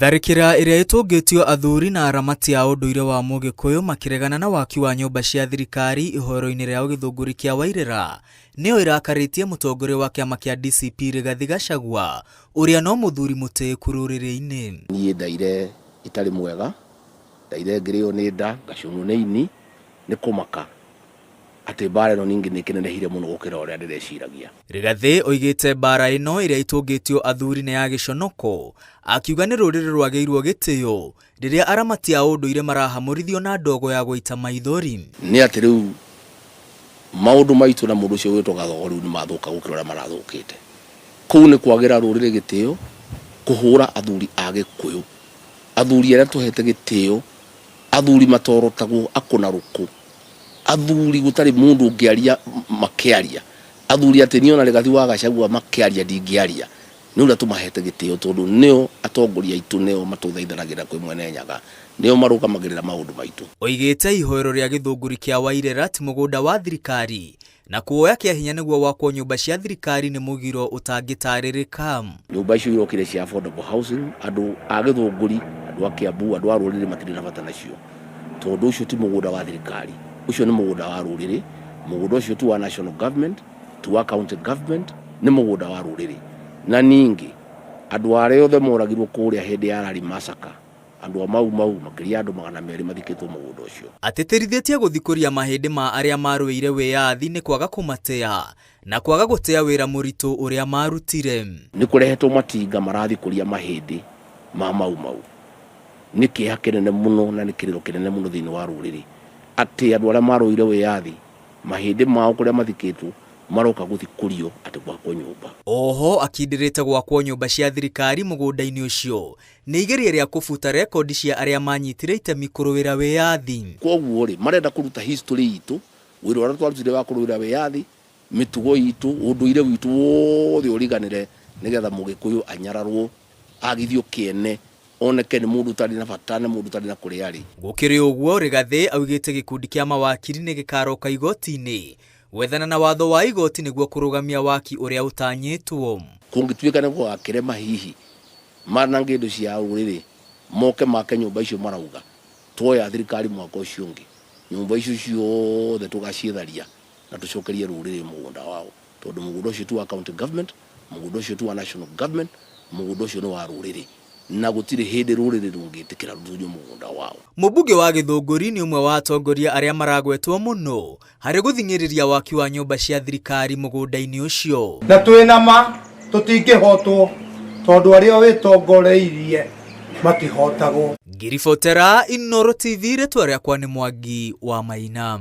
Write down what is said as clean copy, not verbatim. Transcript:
Tharĩkĩra ĩrĩa ĩtũngĩtio athuri na aramati a ũndũire wa Mũgĩkũyũ makĩregana na waki wa nyũmba cia thirikari ihoroinĩ rĩa gĩthũngũri kĩa Wairĩra nĩyo ĩrakarĩtie mũtongoria wa kĩama kĩa DCP Rigathi Gachagua ũrĩa no mũthuri mũtĩĩku rũrĩrĩ-inĩ. Niĩ ndaire itarĩ mwega, ndaire ngĩrĩo nĩ nda, ngacũnwo nĩ ini, nĩ kũmaka atĩ mbara ĩno ningĩ nĩ ĩkĩnenehire mũno gũkĩra ũrĩa ndĩreciragia. Rigathĩ oigĩte mbara ĩno ĩrĩa ĩtũngĩtio athuri nĩ ya gĩconoko, akiuga nĩ rũrĩrĩ rwagĩirwo gĩtĩo rĩrĩa aramati a ũndũire marahamũrithio na ndogo ya gũita maithori. Nĩ atĩ rĩu maũndũ maitũ na mũndũ ũcio wĩtwo Gathogo rĩu nĩ mathũka gũkĩra ũrĩa marathũkĩte. Kũu nĩ kwagĩra rũrĩrĩ gĩtĩo, kũhũra athuri a Gĩkũyũ, athuri arĩa tũhete gĩtĩo, athuri matorotagwo akũna rũkũ, athuri gũtarĩ mũndũ ũngĩaria makĩaria, athuri atĩ niĩ ona Rigathi wa Gachagua makĩaria ndingĩaria, nĩ ũrĩa tũmahete gĩtĩo tondũ nĩo atongoria aitũ, nĩo matũthaithanagĩrĩra kwĩ Mwene Nyaga, nĩo marũgamagĩrĩra maũndũ maitũ. Oigĩte ihoero rĩa gĩthũngũri kĩa Wairera ti mũgũnda wa thirikari na kuoya kĩa hinya nĩguo wakwo nyũmba cia thirikari nĩ mũgiro ũtangĩtarĩrĩka. Nyũmba icio irokire cia affordable housing, andũ a gĩthũngũri, andũ a Kiambu, andũ a rũrĩrĩ matirĩ na bata nacio, tondũ ũcio ti mũgũnda wa thirikari, ũcio nĩ mũgũnda wa rũrĩrĩ, mũgũnda ũcio ti wa national government, ti wa county government, nĩ mũgũnda wa rũrĩrĩ. Na ningĩ andũ arĩa othe moragirwo kũrĩa hĩndĩ ya Lari Massacre, andũ a Mau Mau makĩria andũ 200 mathikĩtwo mũgũnda ũcio. Atĩtĩrithĩtie gũthikũria mahĩndĩ ma arĩa marũĩire wĩyathi nĩ kwaga kũmatĩa na kwaga gũtĩa wĩra mũritũ ũrĩa marutire. Nĩ kũrehetwo matinga marathikũria mahĩndĩ ma Mau Mau. Nĩ kĩeha kĩnene mũno na nĩ kĩrĩro kĩnene mũno thĩinĩ wa rũrĩrĩ atĩ andũ arĩa marũĩire wĩyathi mahĩndĩ mao kũrĩa mathikĩtwo maroka gũthikũrio atĩ gwakwo nyũmba. Oho akindĩrĩte gwakwo nyũmba cia thirikari mũgũnda-inĩ ũcio nĩ igeria rĩa kũbuta rekondi cia arĩa manyitire itemi kũrũĩra wĩyathi. Kwoguo rĩ, marenda kũruta history itũ, wĩra ũrĩa twarutire wa kũrũĩra wĩyathi, mĩtugo itũ, ũndũire witũ wothe ũriganĩre nĩgetha Mũgĩkũyũ anyararwo, agithio kĩene, oneke nĩ mũndũ ũtarĩ na bata, nĩ mũndũ ũtarĩ na kũrĩa arĩ. Gũkĩrĩ ũguo, Rigathĩ augĩte gĩkundi kĩa mawakiri nĩ gĩkaroka igoti-inĩ gwethana na watho wa igoti nĩguo kũrũgamia waki ũrĩa ũtanyĩtwo. Kũngĩtuĩka nĩ gũgakĩrema hihi manange indo cia rũrĩrĩ, moke make nyũmba icio marauga, tuoya thirikari mwaka ũcio ũngĩ, nyũmba icio ciothe tũgaciĩtharia na tũcokerie rũrĩrĩ mũgũnda wao, tondũ mũgũnda ũcio ti wa county government, mũgũnda ũcio ti wa national government, mũgũnda ũcio nĩ wa rũrĩrĩ, na gũtirĩ hĩndĩ rũrĩrĩ rũngĩtĩkĩra rũtunywo mũgũnda wao. Mũmbunge wa Gĩthũngũri nĩ ũmwe wa atongoria arĩa maragwetwo mũno harĩ gũthing'ĩrĩria waki wa nyũmba cia thirikari mũgũnda-inĩ ũcio. Na twĩna ma tũtingĩhotwo tondũ arĩa wĩtongoreirie matihotagwo. Ngiribotera Inooro TV, rĩtwa rĩakwa nĩ Mwangi wa Maina.